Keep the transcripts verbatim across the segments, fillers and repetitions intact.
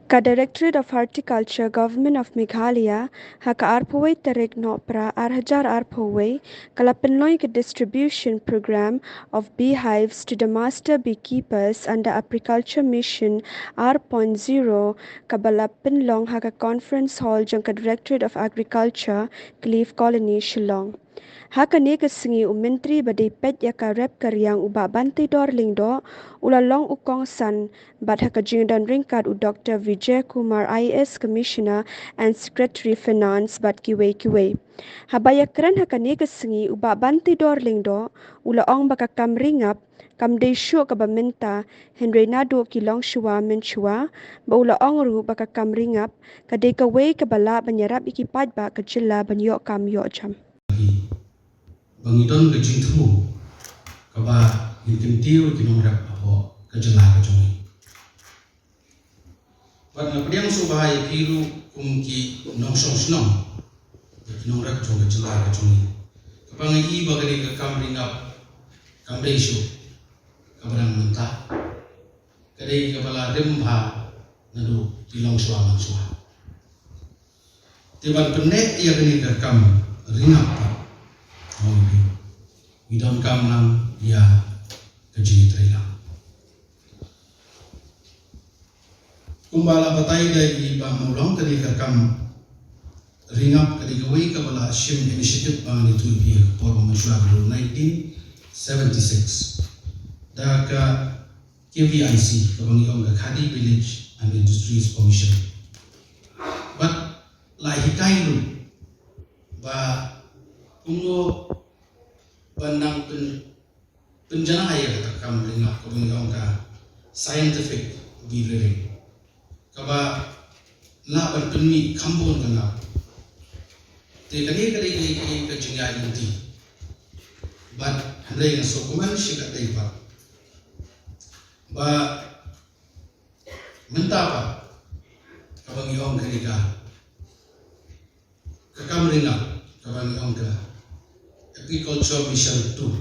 Ka Directorate of Horticulture, Government of Meghalaya, ha ka arphew wei tarik Nohprah ar hajar arphew wei, ka la pynlong ïa ka distribution program of beehives to the master beekeepers under Apiculture Mission ar point zero, kaba la pynlong ha ka conference hall jong ka Directorate of Agriculture, Cliff Colony, Shillong. Ha kane ka sngi u Myntri ba dei peit ïa ka rep ka riang u Bah Banteidor Lyngdoh u la long u kongsan bad ha ka jingdon ryngkat u Doktor Vijay Kumar, I A S Commissioner and Secretary Finance bad kiwei kiwei. Haba ïakren ha kane ka sngi u Bah Banteidor Lyngdoh u la ong ba ka kam ri ngap kam dei shuh kaba mynta, hynrei naduh ki longshuwa mynshuwa, ba u la ong ruh ba ka kam ri ngap ka dei kawei kaba lah ban ïarap ïa ki paidbah ka jylla ban ïoh kam ïoh jam. Ba ngi don ka jingthmu kaba ngin kyntiew ïa ki nongrep hapoh ka jylla ka jong ngi. Bad nga pdiang sngewbha ïa phi ruh kum ki nongshong shnong, ïa ki nongrep jong ka jylla ka jong ngi, kaba nga i ba ka dei ka kam ri ngap kam dei shuh kaba dang mynta, ka dei kaba la rim bha naduh ki longshuwa mynshuwa. Te ban pynneh ïa kane ka kam ri ngap pat, ngi donkam lang ïa ka jingïatreilang. Kumba la batai da i Bah Mawlong, kane ka kam ri ngap ka dei kawei kaba la shim initiative ba ngan ïathuh ïa phi ha ka por mynshuwa ka nineteen seventy-six da ka K V I C, kaba ngi ong ka Khadi Village and Industries Commission. Bad la hikai ruh ba kumno ban nang pyn, pynjanai ïa kata ka kam ri ngap kaba ngi ong ka scientific bee rearing, kaba lah ban pynmih kham bun ka ngap. Te kane ka dei ka, ka, ka jingïaid lynti. Bad hynrei nga sngewkmen shikaddei pat ba mynta pat kaba ngi ong kane ka, ka kam ri ngap kaba ngi ong ka Apiculture Mission two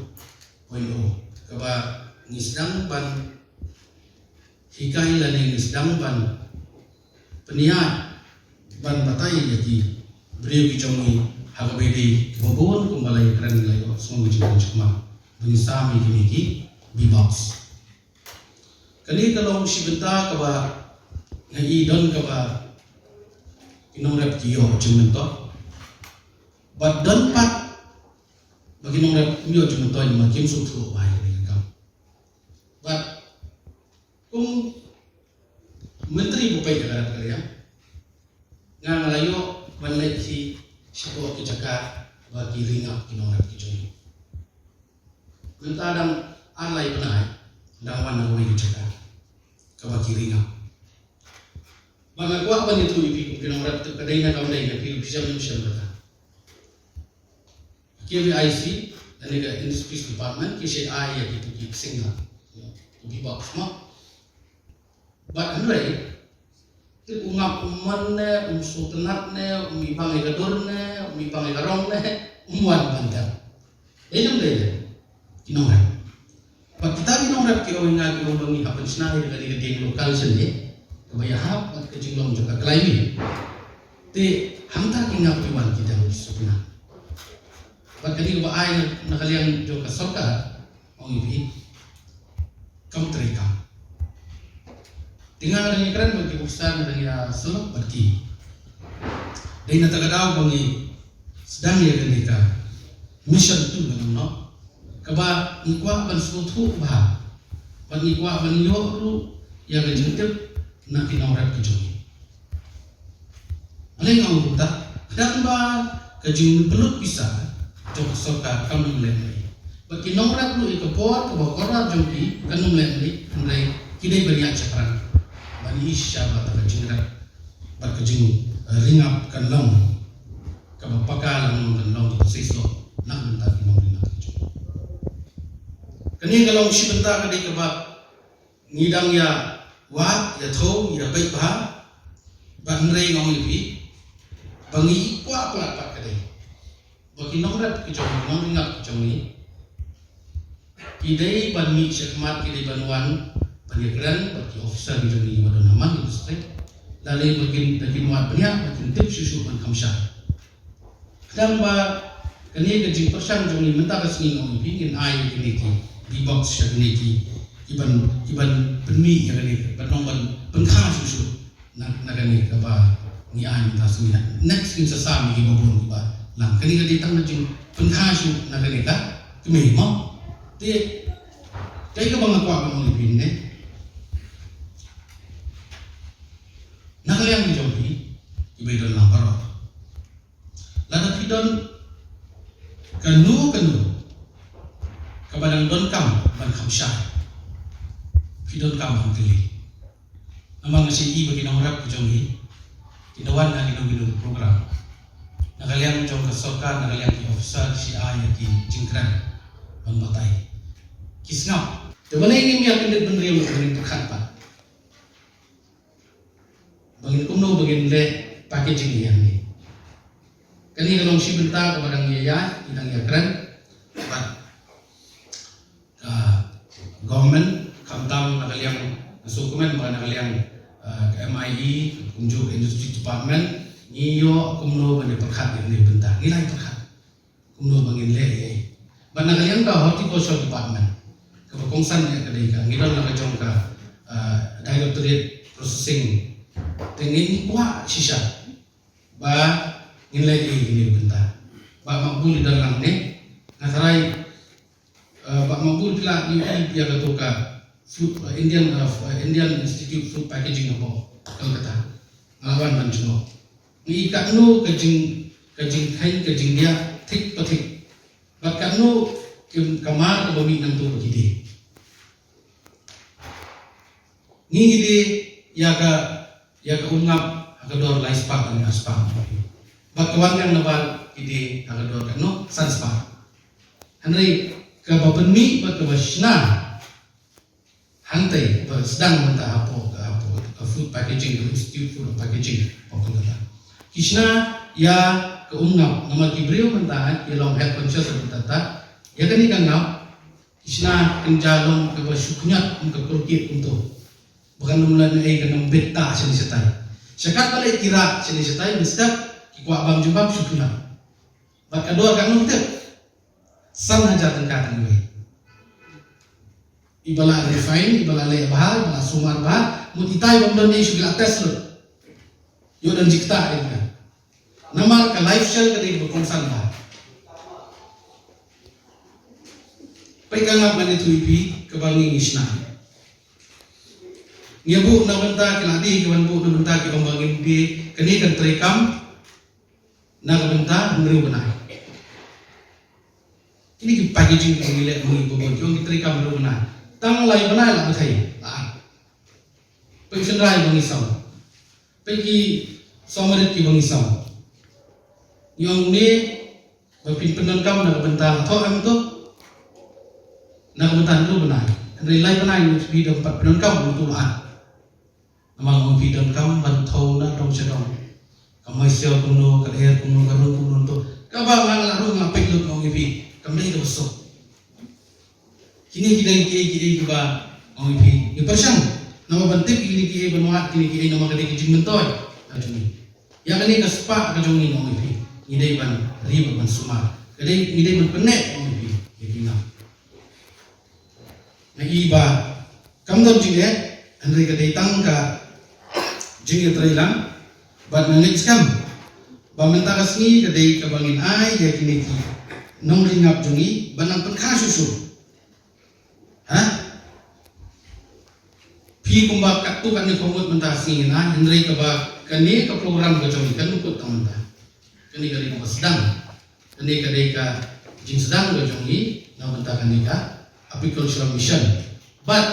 point oh, kaba ngi sdang ban hikai lane ngi sdang ban pynïaid ban batai ïa ki briew ki jong ngi ha kaba ïadei kiba bun kumba la ïakren, la ïohsngew ki jingkren shakhmat, ba ngi sam ïa kine ki bee box. Kane ka long shi bynta kaba nga i don kaba ki nongrep ki ïoh jingmyntoi. Bad don pat ba ki nongrep kim ïoh jingmyntoi namar kim sngewthuh bha ïa kane ka kam. Bad kum u Myntri ba peit ïa ka rep ka riang, nga nga la ïoh ban leit hi shapoh ki jaka ba ki ri ngap ki nongrep ki jong ngi. Mynta dang ar lai bnai dang wan na kawei ka jaka kaba ki ri ngap. Ba nga kwah ban ïathuh ïa phi kum ki nongrep, tip ka dei ne kam dei, na phi ruh phi shem ne ym shem kata. K V I C lane ka Industries Department ki shait ai ïa kito ki ksing ha, ïa, ki bee box mo. Bad hynrei tip u ngap um mon ne, um sngewtynnat ne, um ibang ïa ka dur ne, um ibang ïa ka rong ne, um wan ban dep. Dei ne ym dei, ki nongrep. Bad kita ki nongrep ki ong ïa nga, ki ong ba ngi hap ban shna ïa ka, ïa ka dieng local shen ne, kaba ïahap bad ka jinglong jong ka climate. Te hangta ki ngap ki wan ki dang sngewtynnat. Bad kane kaba ai na ka liang jong ka sorkar, ong ïa phi, kam treikam. Te nga nga dang ïakren bad ki officer, nga dang ïasyllok bad ki. Dei na kata ka daw ba ngi sdang ïa kane ka mission two, ngan ong, kaba ngi kwah ban sngewthuh bha bad ngi kwah ban ïoh ruh ïa ka jingtip na ki nongrep ki jong ngi. Balei nga ong kumta? Khnang ba ka jingpynlut pisa jong ka sorkar kan ym lehmai. Bad ki nongrep ruh, ïa ka por kaba kordor jong ki kan ym lehmai, hynrei ki dei ban ïaid shaphrang ban ïohi shisha ba kata ka jingrep bad ka jingringap kan long kaba paka, kan long kaba seisoh na ka bynta ki nongringap ki jong ngi. Kane ka long shi bynta ka dei kaba ngi dang ïa wad, ïa thew, ïa peit bha. Bad hynrei nga ong ïa phi ba ngi kwah palat pat ka dei ba ki nongrep ki jong ngi, nongringap ki jong ngi, ki dei ban mih shakhmat, ki dei ban wan ban ïakren bad ki officer ki jong ngi kiba don ha man ka district, Lada ba kin, da kin wad bniah, ba kin tip shuh shuh ban kham shai. Khnang ba kane ka jingpyrshang jong ngi mynta ka sngi, nga ong ïa phi, ngin ai kine ki bee box sha kine ki, ki ban, ki ban pynmih ïa kane, ban long ban pynkha shuh shuh na, na kane kaba ngi ai mynta ka sngi. Next ngin sa sam ïa kiba bun kiba lang. Kane ka dei tang ka jingpynkha shuh na kane ka kmie mo. Te kaei kaba nga kwah ban ong ïa phi ne, na ka liang jong phi, kiba don lang baroh, lada phi don kano kano kaba dang donkam ban kham shai, phi donkam ban kylli. Namar nga sngewthuh ba ki nongrep ki jong ngi ki da wan ha kino kino ki program na ka liang jong ka sorkar, na ka liang ki officer, ki ai ïa ki jingkren ban batai. Ki sngap. Te balei ngim ïa kyndit bynriew, ngim pyrkhat pat ba ngin kumno ba ngin leh packaging ïa ngi. Kane ka long shi bynta kaba dang ïa ïa, ngi dang ïa kren bad ka government, khamtam na ka liang, nga sngewkmen ba na ka liang, eh, ka M I E, kumjuh ka Industry Department, ngi ïoh kumno ban ïa pyrkhat ïa kane ka bynta. Ngi la ïa pyrkhat kumno ba ngin leh ïa. Bad na ka liang ka Horticulture Department, kaba kongsan ïa ka dei ka, ngi don la ka jong ka, eh, Directorate Processing. Te ngin kwah shisha ba ngin leh ïa kane ka bynta. Ba ma bun i don lang ne, nga tharai, eh, ba ma bun phi la ïohi ïa kato ka food, eh, Indian, eh, Indian Institute Food Packaging hapoh Kolkata. Nga la wan ban jngoh. Ngi katno ka jing, ka jingkheiñ, ka jingdiah thik pa thik. Bad katno ki, ka mar kaba mih nangto ba ki die. Ngi, ngi die ïa ka, ïa ka umngap ha ka dor lai spah ne ar spah. Bad ka wanreng na bar ki die ha ka dor katno, san spah. Hynrei kaba pynmih bad kaba shna hangtei ba sdang mynta hapoh, hapoh ka food packaging, ka Institute Food Packaging hapoh Kolkata, ki shna ïa ka umngap. Namar ki briew mynta ki long health conscious mynta, ta ïa kane ka ngap ki shna kynja long kaba shu khñiot, kum ka Colgate kumto. Ba kan ym leh ei, kan ym bit da shane shatai. Sha katba leh ki rah shane shatai, mynstep ki kwah bam jingbam, shu khñiot. Bad ka dor katno tip? San hajar tyngka tang iwei. Iba la refine, iba la leh bha, iba la sumar bha, mut itai bym don ei shuh, ki la test lut. Ïoh don jingktah ïa ka. Namar ka live shell ka dei kaba kongsan bha. Peit ka ngap, ngan ïathuh ïa phi kaba ngi, ngi shna. Ngi buh na bynta ki lade, ki wan buh na bynta ki ong ba ngin die kane ka treikam na ka bynta hynriew bnai. Kine ki packaging ba ngi leh, ngi buh ki ong ki treikam hynriew bnai. Tang lai bnai la bthei, la ar. Peit shynrai ba ngi song. Peit ki sawmarit kiba ngi song. Ngi ong ne ba phin pyndonkam na ka bynta la thoh em to, na ka bynta hynriew bnai. Hynrei lai bnai ngi, phi dang pat pyndonkam, ngi tu la ar. Namar ngi, phi donkam ban thew na dong sha dong. Ka moisture kumno, ka lyer kumno, ka rung kumno to. Kaba nga la rung, nga peit lut, ong ïa phi, kam dei kaba suk. Kine ki dei kiei kiei kiba, ong ïa phi, ngi pyrshang namar ban tip kine kiei, ban wad kine kiei, namar ka dei ka jingmyntoi ka jong ngi. Ïa kane ka spah ka jong ngi, ong ïa phi, ngi dei ban ri bad ban sumar. Ka dei, ngi dei ban pynneh, ong ïa phi, ïa phi na. Nga i ba kam don jingeh, hynrei ka dei tang ka jingïatreilang. Bad nga ngeit skhem ba mynta ka sngi ka dei kaba ngin ai ïa kine ki nongri ngap jong ngi ban nang pynkha shuh shuh. Ha? Phi kumba katto katne ka ngut mynta ka sngi ngin ai, hynrei kaba kane ka program ka jong ngi kan ym kut tang mynta. Kane ka dei kaba sdang. Kane ka dei ka jingsdang ka jong ngi na bynta kane ka Apicultural Mission. Bad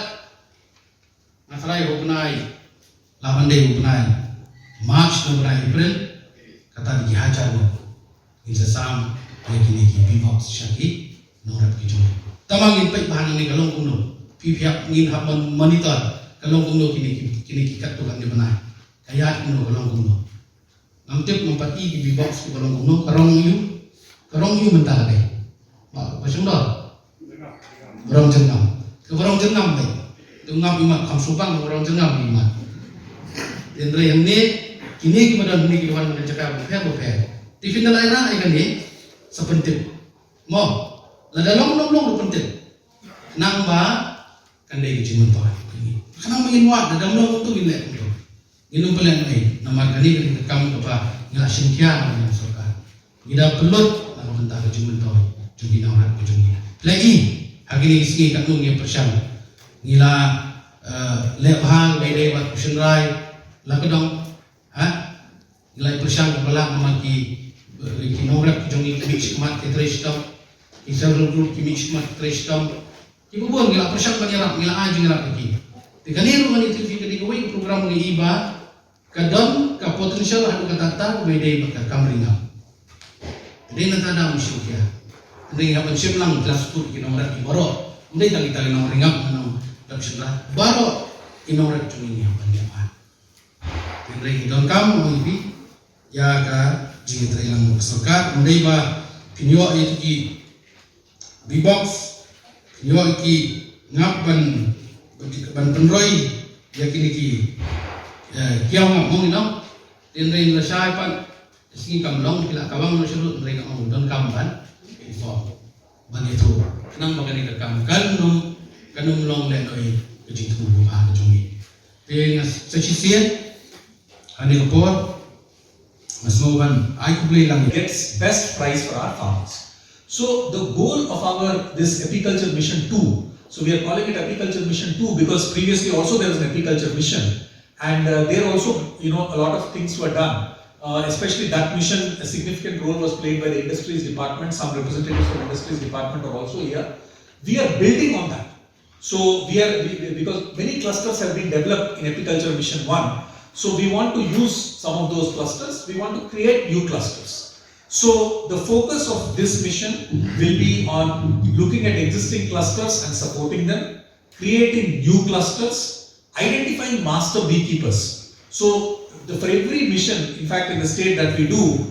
nga tharai ha u bnai, lah ban dei ha u bnai March ne u bnai April, kata dei ki hajar ngut ngin sa sam ïa kine ki bee box sha ki nongrep ki jong ngi. Tangba ngin peit ba hangne ka long kumno. Phi, phi hap, ngin hap ban monitor ka long kumno kine ki, kine ki katto katne bnai. Ka ïaid kumno, ka long kumno. Ngam tip, ngam pat i ki bee box kiba long kumno, ka rong aiu, ka rong aiu mynta ka dei. Ba, ba shong dor. Ba rong jyrngam. Kaba rong jyrngam dei. Te ngam imat, kham shu bang ba rong jyrngam imat. Hynrei hangne, kine kiba don hangne ki wan na ka jaka bapher bapher. Te phin da la ïarap ïa kane, sa pyntip. Mo, lada long long long ruh pyntip. Khnang ba kan dei ka jingmyntoi. Khnang ba ngin wad, lada long long tu ngin leh kumtu. Ngin ym pynlong ei, namar kane ka dei ka kam kaba ngi la shim khia na ka sorkar. Ngi da pynlut na ka bynta ka jingmyntoi jong ki nongrep ka jong ngi. Phi la i ha kine ki sngi katno ngi pyrshang. Ngi la, eh, leh bha, ngi dei bad u shynrai, la ka dong. Ha? Ngi la pyrshang ba la, namar ki, eh, ki nongrep ki jong ngi ki mih shakhmat ki trei shitom. Ki self help group ki mih shakhmat ki trei shitom. Kiba bun ngi la pyrshang ban ïarap, ngi la ai jingïarap ïa ki. Te kane ruh ngan ïathuh ïa phi, ka dei kawei ka program ngi i ba ka don ka potential haduh katta katta, kaba ïadei bad ka kam ri ngap. Ka dei na ka daw mynsiem khia. Hynrei ngi hap ban shim lang, jia suk ki nongrep ki baroh. Ym dei tang kita ki nongri ngap, nongrep shynrang. Baroh ki nongrep jong ngi ngi hap ban ïarap. Hynrei ngi donkam, ong ïa phi, ïa ka jingïatreilang ka sorkar, ym dei ba phin ïoh ïa ki B box, phin ïoh ïa ki ngap ban, ban, ban pynroi ïa kine ki, eh, kiaw ngap, mo ngi ong. Hynrei lashai pat, sngi kam long, ki la kawang noh shuh ruh, hynrei nga ong donkam ban inform, ban ïathuh. Khnang ba kane ka kam kan ym, kan ym long lehnoh ïa ka jingthmu ba bha ka jong ngi. Te nga sa shisien, ha kane ka por, nga sngewbha ban ai khublei lang, gets best price for our farmers. So the goal of our, this apiculture mission two, so we are calling it apiculture mission two because previously also there was an apiculture mission, and, uh, there also, you know, a lot of things were done. Uh, especially that mission, a significant role was played by the industries department. Some representatives from industries department are also here. We are building on that. So we are, we, we- because many clusters have been developed in Apiculture Mission one. So we want to use some of those clusters. We want to create new clusters. So the focus of this mission will be on looking at existing clusters and supporting them, creating new clusters, identifying master beekeepers. So the, for every mission, in fact, in the state that we do,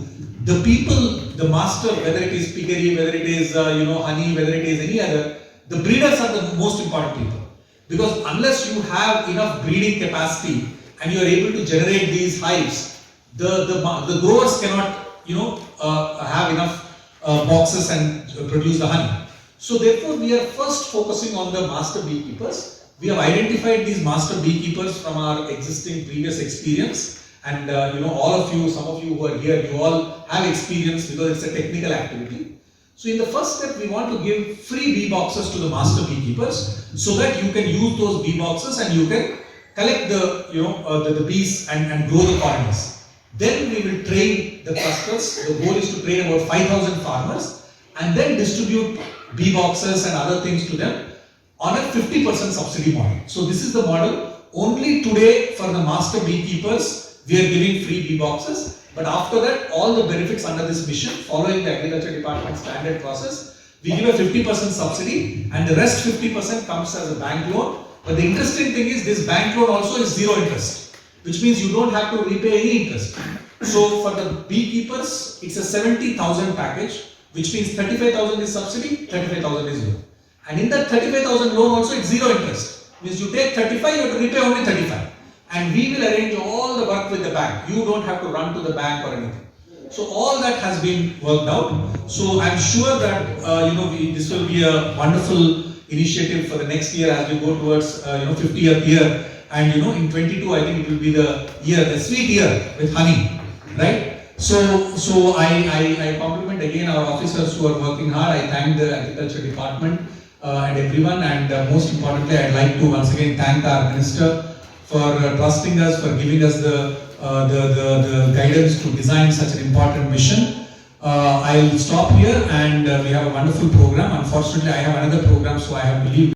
the people, the master, whether it is piggery, whether it is, uh, you know, honey, whether it is any other, the breeders are the most important people. Because unless you have enough breeding capacity and you are able to generate these hives, the, the, ma- the growers cannot, you know, uh, have enough, uh, boxes and, uh, produce the honey. So therefore, we are first focusing on the master beekeepers. We have identified these master beekeepers from our existing previous experience, and, uh, you know, all of you, some of you who are here, you all have experience because it's a technical activity. So in the first step, we want to give free bee boxes to the master beekeepers so that you can use those bee boxes and you can collect the, you know, uh, the, the bees and, and grow the colonies. Then we will train the clusters. The goal is to train about five thousand farmers and then distribute bee boxes and other things to them on a fifty percent subsidy model. So this is the model. Only today for the master beekeepers, we are giving free bee boxes. But after that, all the benefits under this mission, following the agriculture department standard process, we give a fifty percent subsidy and the rest fifty percent comes as a bank loan. But the interesting thing is this bank loan also is zero interest, which means you don't have to repay any interest. So for the beekeepers, it's a seventy thousand package, which means thirty-five thousand is subsidy, thirty-five thousand is loan. And in that thirty-five thousand loan also, it's zero interest. Means you take thirty-five, you have to repay only thirty-five. And we will arrange all the work with the bank. You don't have to run to the bank or anything. So all that has been worked out. So I'm sure that, uh, you know, we, this will be a wonderful initiative for the next year as we go towards, uh, you know, fiftieth year. And, you know, in twenty-two, I think it will be the year, the sweet year with honey, right? So, so I, I, I compliment again our officers who are working hard. I thank the agriculture department, uh, and everyone, and, uh, most importantly, I'd like to once again thank our minister for, uh, trusting us, for giving us the, uh, the, the, the guidance to design such an important mission. Uh, I'll stop here, and, uh, we have a wonderful program. Unfortunately, I have another program, so I have to leave.